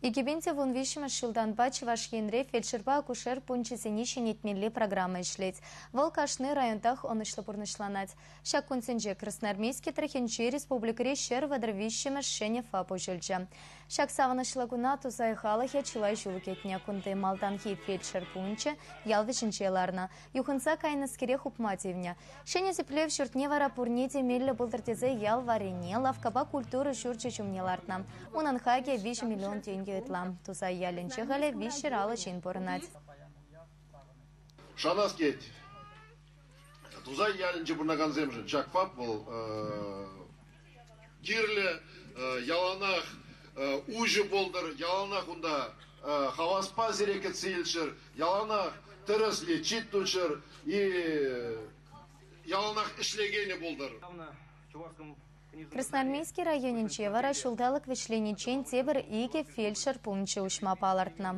2013 ҫултанпа Чӑваш Енре фельдшерпа акушер пункчӗсене ҫӗнетмелли программа ӗҫлет. Вӑл кашни районтах ӑнӑҫлӑ пурнӑҫланать. Ҫак кунсенче Красноармейски тӑрӑхӗнчи республикӑри 133-мӗш ҫӗнӗ ФАП уҫӑлчӗ. Ҫак савӑнӑҫлӑ куна Тусай халӑхӗ чылай ҫул кӗтнӗ. Кунти малтанхи фельдшер пункчӗ ял вӗҫӗнче ларнӑ. Юхӑнса кайнӑскере хупма тивнӗ. Ҫӗнӗ сиплев ҫуртне вара пурне те меллӗ пултӑр тесе ял варрине лавккапа культура ҫурчӗ ҫумне лартнӑ. Унӑн хакӗ 3 миллион тенкӗ ытла. Тусай ялӗнче халӗ 350 ҫын пурӑнать. Шанас тет. Тусай ялӗнче пурӑнакансемшӗн ҫак ФАП вӑл кирлӗ, яланах уҫӑ пултӑр, яланах унта хаваспа сире кӗтсе илччӗр, яланах тӗрӗс лечит туччӑр и яланах ӗҫлекенӗ пултӑр. Красноармейски районӗнче вара ҫулталӑк вӗҫлениччен тепӗр икӗ фельдшер пункчӗ уҫма палӑртнӑ.